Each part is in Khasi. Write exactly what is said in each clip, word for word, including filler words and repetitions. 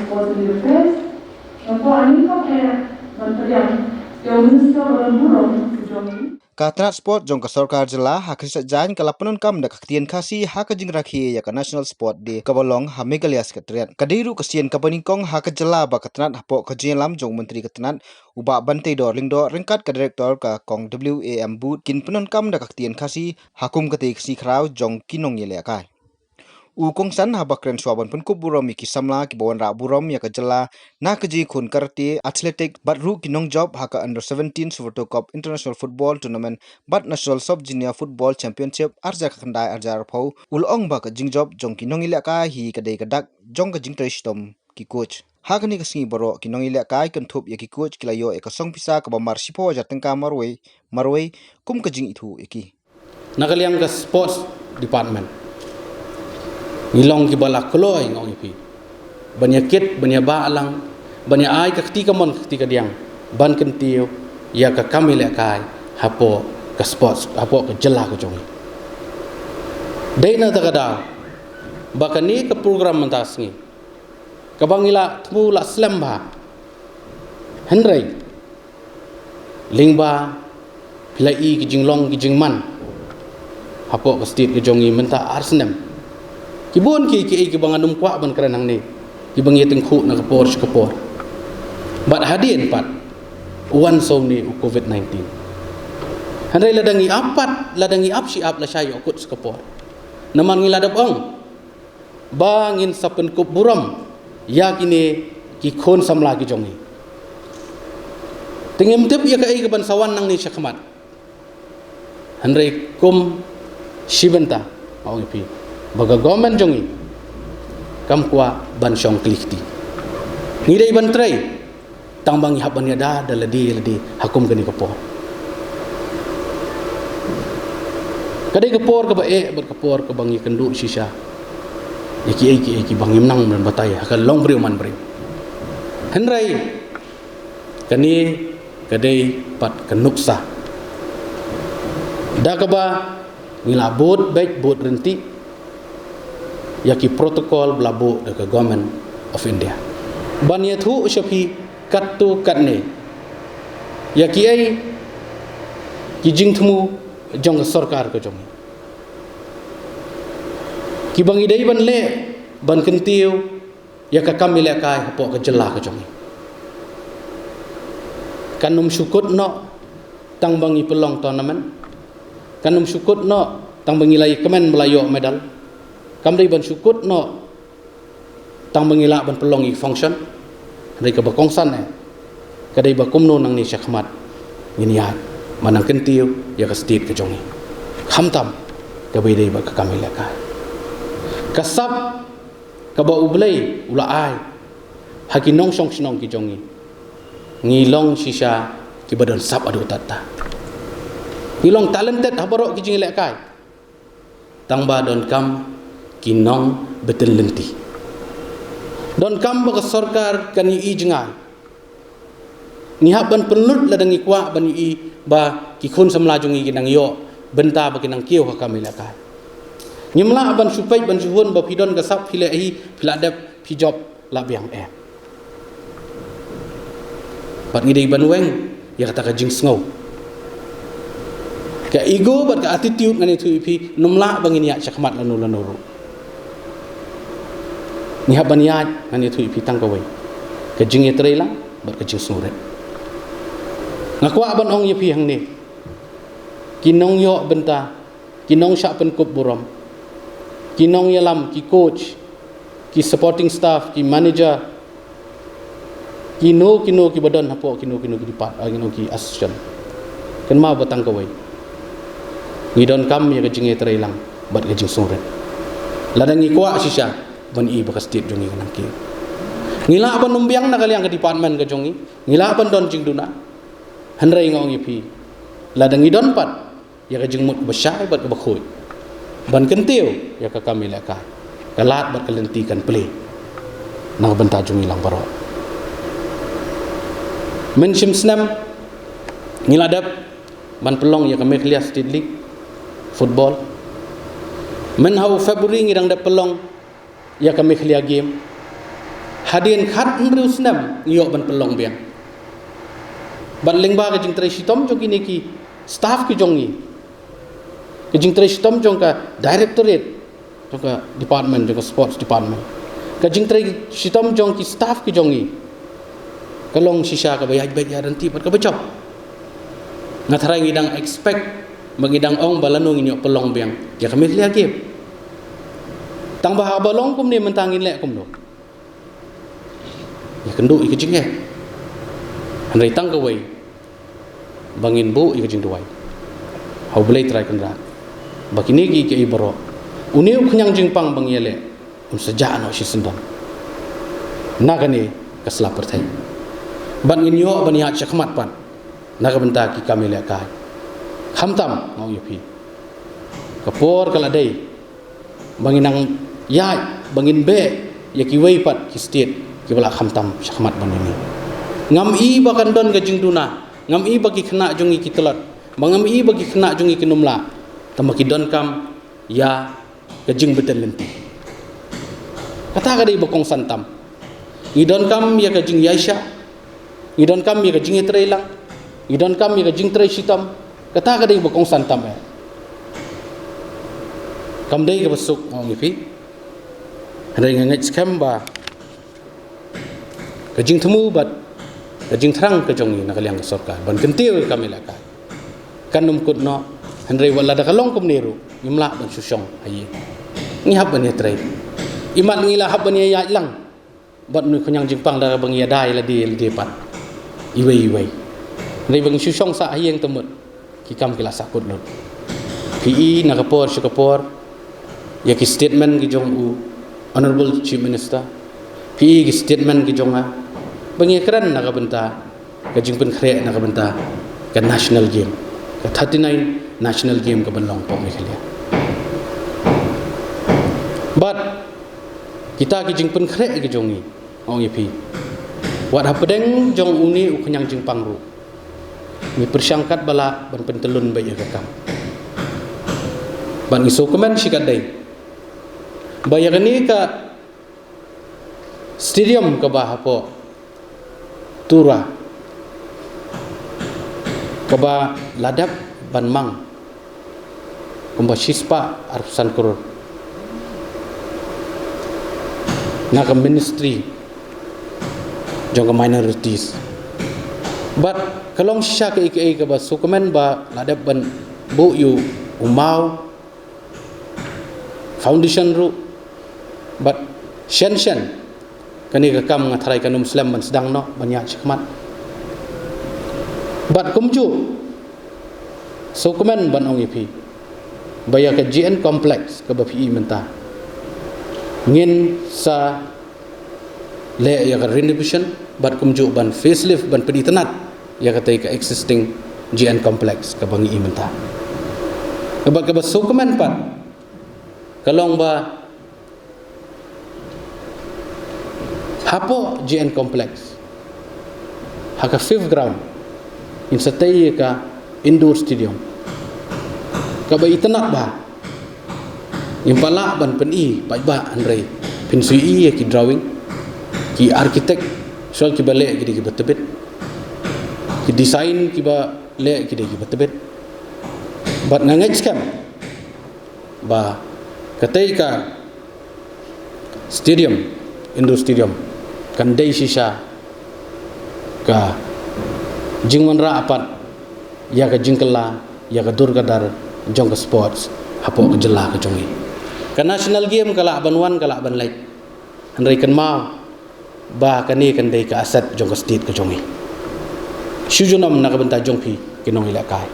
Sports Minister Baron Burom, Jong. Ka tnat sport jong ka sorkar jylla ha ka sngi Saitjaiñ ka la pyndonkam da ka ktien Khasi ha ka jingrakhe ïa ka National Sport Day kaba long ha Meghalaya Secretariat. Ka dei ruh ka sien kaba nyngkong ha ka jylla ba ka tnat hapoh ka jingïalam jong u Myntri ka tnat, u Bah Banteidor Lyngdoh, ryngkat ka Director ka Kong W A M Booth, kin pyndonkam da ka ktien Khasi ha kum katei ka sngi khraw jong ki nongïalehkai. U kongsan haba kren shuwa ban pynkup burom ïa ki samla kiba wanrah burom ïa ka jylla na ka jingkhun karate, athletic bad ruh ki nongjop ha ka Under seventeen Subrata Cup International Football Tournament bad National Sub Junior Football Championship arhajar khyndai arhajar arphew, u la ong ba ka jingjop jong ki nongïalehkai hi ka dei ka dak jong ka jingtrei shitom ki coach. Ha kane ka sngi baroh ki nongïalehkai kynthup ïa ki coach ki la ïoh ïa ka song pisa kaba mar shiphew hajar tyngka marwei marwei kum ka jingithuh ïa ki. Na ka liang ka sports department, ngi long kiba la kloi, nga ong ïa phi, ban ïa kit, ban ïa bah lang, ban ïa ai ka kti kamon ka kti kadiang ban kyntiew ïa ka kam ïalehkai hapoh ka sports, hapoh ka jylla ka jong ngi. Dei na kata ka daw ba kane ka program mynta sngi kaba ngi la thmu la slem bha. Hynrei lyngba phi la i ki jinglong ki jingman hapoh ka state ka jong ngi mynta ar snem, ki bun ki, ki, kiba ngan ym kwah ban kren hangne, kiba ngi tyngkhuh na ka por sha ka por. Bad hadien pat u wan shuh une u covid nineteen. Hynrei lada ngi ap pat, lada ngi ap shi ap lashai ïoh kut sha ka por. Namar ngi la dep ong ba ngin sa pynkup burom ïa kine ki khun samla ki jong ngi. Te ngim tip ïa kaei kaban sa wan nangne shakhmat. Hynrei kum shi bynta, nga ong ïa phi, ba ka government jong ngi kam kwah ban shong kli kti. Ngi dei ban trei tang ba ngi hap ban ïada da lade lade ha kum kane ka por. Ka dei ka por kaba eh bad ka por kaba ngi kynduh shisha ïa kiei kiei kiba ngim nang ban batai ha ka long briew man briew. Hynrei kane ka dei pat ka nuksa da kaba ngi la bud beit bud ryntih ïa ki protocol ba la buh da ka Government of India. Ban ïathuh sha phi katto katne ïa kiei ki jingthmu jong ka sorkar ka jong ngi, kiba ngi dei ban leh ban kyntiew ïa ka kam ïalehkai hapoh ka jylla ka jong ngi. Kan ym shu kut noh tang ba ngi pynlong tournament. Kan ym shu kut noh tang ba ngi la ïakmen ba la ïoh medal. Kam dei ban shu kut noh tang ba ngi lah ban pynlong ïa ki function. Hynrei kaba kongsan eh, ka dei ba kumno nangne shakhmat ngin ïaid ban nang kyntiew ïa ka state ka jong ngi, khamtam kaba ïadei bad ka kam ïalehkai. Ka sap kaba U Blei u la ai ha ki nongshong shnong ki jong ngi, ngi long shisha kiba don sap haduh katta. Ngi long talented ha baroh ki jingïalehkai. Tang ba donkam ki nongbytynlynti. Donkam ba ka sorkar kan ïohi jngai. Ngi hap ban pynlut lada ngi kwah ban ïohi ba ki khun samla jong ngi ki nang ïoh bynta ba ki nang kiew ha ka kam ïalehkai. Ngim lah ban shu peit ban shu hun ba phi don ka sap, phi leh hi, phi la dep, phi jop la biang, eh. Bad ngi dei ban weng ïa kata ka jingsngew. Ka ego bad ka attitude ngan ïathuh ïa phi, ym lah ba ngin ïaid shakhmat lano lano ruh. Ngi hap ban ïaid, ngan ïathuh ïa phi, tang kawei: ka jingïatreilang bad ka jingsngewrit. Nga kwah ban ong ïa phi hangne, ki nongïoh bynta, ki nongshah pynkup burom, ki nongïalam, ki coach, ki supporting staff, ki manager, kino kino kiba don hapoh kino kino ki depart, ah, kino ki association, kynmaw ba tang kawei, ngi donkam ïa ka jingïatreilang bad ka jingsngewrit lada ngi kwah shisha ban ïohi ba ka state jong ngi ka nang kiew. Ngi lah ban ym biang na ka liang ka department ka jong ngi, ngi lah ban don jingduna. Hynrei nga ong ïa phi, lada ngi don pat ïa ka jingmut kaba shai bad kaba khuid ban kyntiew ïa ka kam ïalehkai, ka lad bad ka lynti kan plie na ka bynta jong ngi lang baroh. Mynshim snem ngi la dep ban pynlong ïa ka Meghalaya State League Football. Myn ha u February ngi dang dep pynlong ïa ka Meghalaya Game. Hadien khathynriew snem ngi ïoh ban pynlong biang. Bad lyngba ka jingtrei shitom jong kine ki staff ki jong ngi, ka jingtrei shitom jong ka directorate, jong ka department, jong ka sports department, ka jingtrei shitom jong ki staff ki jong ngi, ka long shisha kaba ïaid beit ïaid ryntih bad kaba jop. Nga tharai ngi dang expect, ba ngi dang ong ba lano ngin ïoh pynlong biang ïa ka Meghalaya Game. Tang ba haba long kumne mynta ngin leh kumno? Ïa kynduh ïa ka jingeh. Hynrei tang kawei, ba ngin buh ïa ka jingduwai ha U Blei Trai Kynrad, ba kine ki, kiei baroh, une u khñiang jingpang ba ngi ïaleh un sa jah noh shisyndon na kane ka sla pyrthei. Bad ngin ïoh ban ïaid shakhmat pat na ka bynta ki kam ïalehkai. Khamtam nga ong ïa phi, ka por ka la dei ba ngin nang ïaid, ba ngin beh ïa kiwei pat ki state kiba la khamtam shakhmat ban ïa ngi. Ngam i ba kan don ka jingduna, ngam i ba ki khynnah jong ngi ki tlot, ba ngam i ba ki khynnah jong ngi kin ym lah, tang ba ki donkam ïa ka jingbteng lynti. Kata ka dei ba kongsan tam. Ngi donkam ïa ka jingïaishah, ngi donkam ïa ka jingïatreilang, ngi donkam ïa ka jingtrei shitom. Kata ka dei ba kongsan tam eh. Kam dei kaba suk, nga ong ïa phi. Hynrei nga ngeit skhem ba ka jingthmu bad ka jingthrang ka jong ngi na ka liang ka sorkar ban kyntiew ïa ka kam ïalehkai kan ym kut noh. Hynrei wat lada ka long kumne ruh, ngim lah ban shu shong ha ïing. Ngi hap ban ïatrei. Imat ngi la hap ban ïaid lang bad une u khñiang jingpang, lada ba ngi ïada ïa lade ïa lade pat, iwei iwei. Hynrei ba ngi shu shong sah ha ïing te mut ki kam ki la sahkut lut. Phi i na ka por sha ka por ïa ki statement ki jong u Honourable Chief Minister, phi i ki statement ki jong nga, ba ngi kren na ka bynta ka jingpynkhreh na ka bynta ka national game, ka thirty-nine national game ka ban long hapoh Meghalaya. Bad kita ki jingpynkhreh ki jong ngi, nga ong ïa phi, wat hapdeng jong une u khñiang jingpang ruh, ngi pyrshang katba lah ban pyntyllun beit ïa ka kam. Bad ngi sngewkmen shikatdei ba ïa kane ka stadium kaba hapoh Tura, kaba la dep ban mang kumba shispah arphew san klur na ka ministry jong ka minorities. Bad ka long shisha kaei kaei kaba sngewkmen ba la dep ban buh ïa u maw foundation ruh, bad shen shen kane ka kam nga tharai kan ym slem ban sdang noh ban ïaid shakhmat. Bad kumjuh sngewkmen ban ong ïa phi ba ïa ka G N complex kaba phi i mynta, ngin sa leh ïa ka renovation bad kumjuh ban facelift, ban pynitynnad ïa katei ka existing G N complex kaba ngi i mynta. Bad kaba sngewkmen pat ka long ba hapoh G N complex, ha ka fifth ground, ngin sa tei ïa ka indoor stadium kaba itynnad bha. Ngim pat lah ban pyni paidbah, hynrei phin sa ïohi ïa ki drawing, ki architect shuwa kiba leh ki dei kiba tbit, ki design kiba leh ki dei kiba tbit. Bad nga ngeit skhem ba katei ka stadium, indoor stadium, kan dei shisha ka jingwanrah pat ïa ka jingkylla, ïa ka dur ka dar jong ka sports hapoh ka jylla ka jong ngi. Ka national game ka lah ban wan, ka lah ban leit, hynrei kynmaw ba kane kan dei ka asset jong ka state ka jong ngi. Shu junom na ka bynta jong phi ki nongïalehkai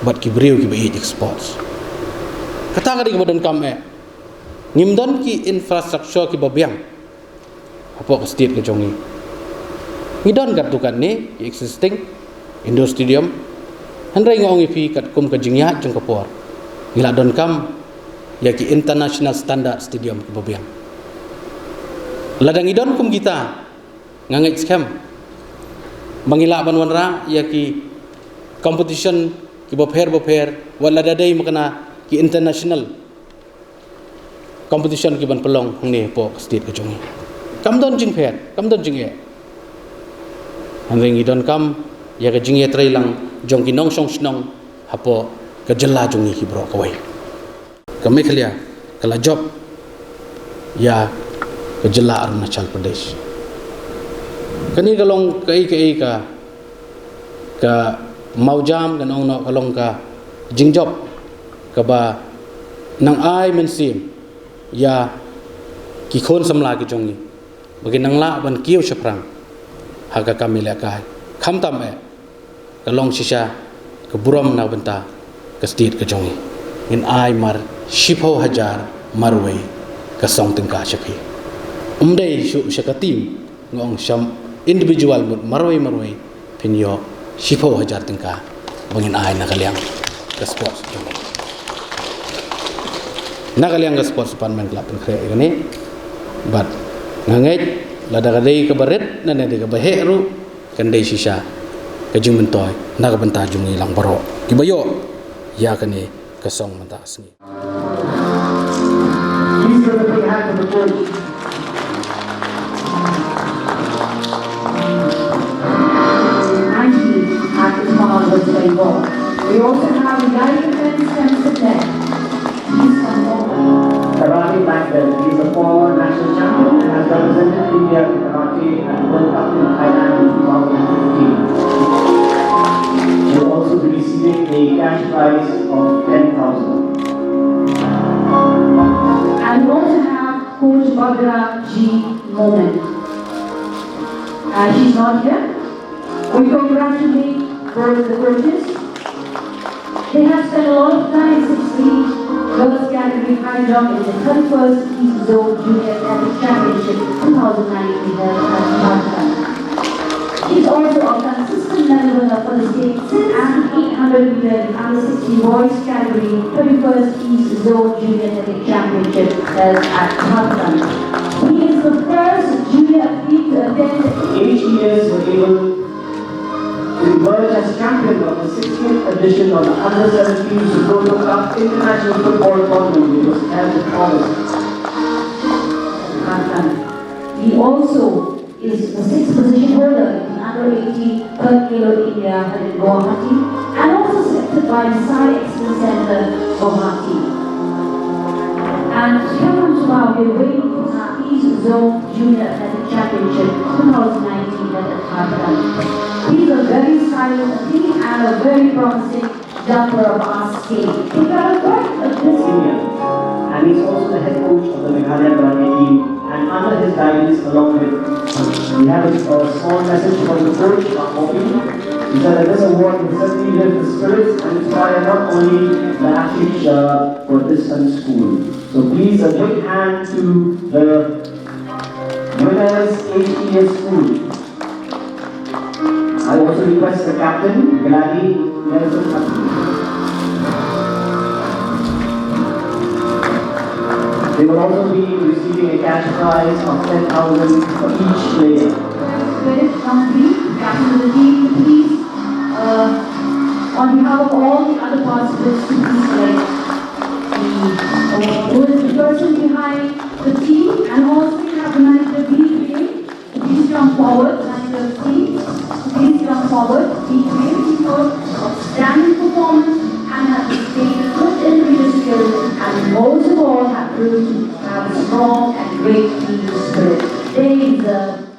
bad ki briew kiba ïeit ïa ka sports. Kata ka dei kaba donkam eh. Ngim don ki infrastructure kiba biang hapoh ka state ka jong ngi. Ngi don katto katne ki existing indoor stadium, hynrei nga ong ïa phi katkum ka jingïaid jong ka por, ngi la donkam ïa ki international standard stadium kiba biang. Lada ngi don kum kita, nga ngeit skhem ba ngi lah ban wanrah ïa ki competition kiba pher ba pher, wat lada dei ma kane ki international competition ki ban pynlong hangne hapoh ka state ka jong ngi. Kam don jingphet, kam don jingeh. Hynrei ngi donkam ïa ka jingïatreilang jong ki nongshong shnong hapoh ka jylla jong ngi hi baroh kawei. Ka Meghalaya ka la jop ïa ka jylla Arunachal Pradesh. Kane ka long kaei kaei ka, ka mawjam, kan ong noh, ka long ka jingjop kaba nang ai mynsiem ïa ki khun samla ki jong ngi ba kin nang lah ban kiew shaphrang ha ka kam ïalehkai. Khamtam eh, ka long shisha ka burom na ka bynta ka state ka jong ngi. Ngin ai mar shiphew hajar marwei ka song tyngka sha phi. Ym dei shuh sha ka team, nga ong, sha individual mut marwei marwei phin ïoh shiphew hajar tyngka ba ngin ai na ka liang ka sports jong ngi. Na ka liang ka sports department ka la pynkhreh ïa kane. Bad nga ngeit lada ka dei kaba rit ne dei kaba heh ruh, kan dei shisha ka jingmyntoi na ka bynta jong ngi lang baroh kiba ïoh ïa kane ka song mynta ka sngi. Please give a big hand for the coach. Angie at the Tamil West Bengal. We also have Yai Defense Spencer Black. Please come forward. Karate Black Belt. He is a former national champion and has represented India in karate at the World Cup in Thailand in two thousand fifteen. He will also be receiving a cash prize of ten thousand. And we also have Coach Barbara G. Momin. Uh, she's not here. We congratulate both the coaches. They have spent a lot of time in sixteen girls category high jump in the thirty-first East Zone Junior Athletic Championship two thousand nineteen held at Jharkhand. He's also a consistent medal winner for the state and eight hundred meter in under sixteen boys category, thirty-first East Zone Junior Athletic Championship held at Jharkhand. He is the first junior athlete to attend. Eight years were able to emerge as champion of the sixteenth edition of the Under seventeen Subrata Cup International Football Tournament, which was held in August. Jharkhand. He also is the sixth position holder in the under eighteen Third Khelo India held in Guwahati and also selected by the Sai Excellence Centre, Guwahati. And Khyamon Shuwa will win the East Zone Junior Athletic Championship two thousand nineteen held at Jharkhand. He's a very stylish athlete and a very promising jumper of our state. He got a quite a this India, and he's also the head coach of the Meghalaya Karate team. And under his guidance, along with, we have a, a small message from the coach, Mark Hoppy. He said that this award will certainly lift the spirits and inspire not only the athletes, uh, but this young school. So please, a big hand to the winners, H E S school. I also request the captain, Gladys Nelson Hudson. They will also be receiving a cash prize of ten thousand for each player. Spirit Company, captain of the team, please, uh, on behalf of all the other participants, to please select the, uh, who is the person behind the team, and also we have the manager, B K. Please come forward, manager of team. Please come forward, be brave people of outstanding performance and have displayed good individual skill and most of all have proved to have a strong and great team spirit. They deserve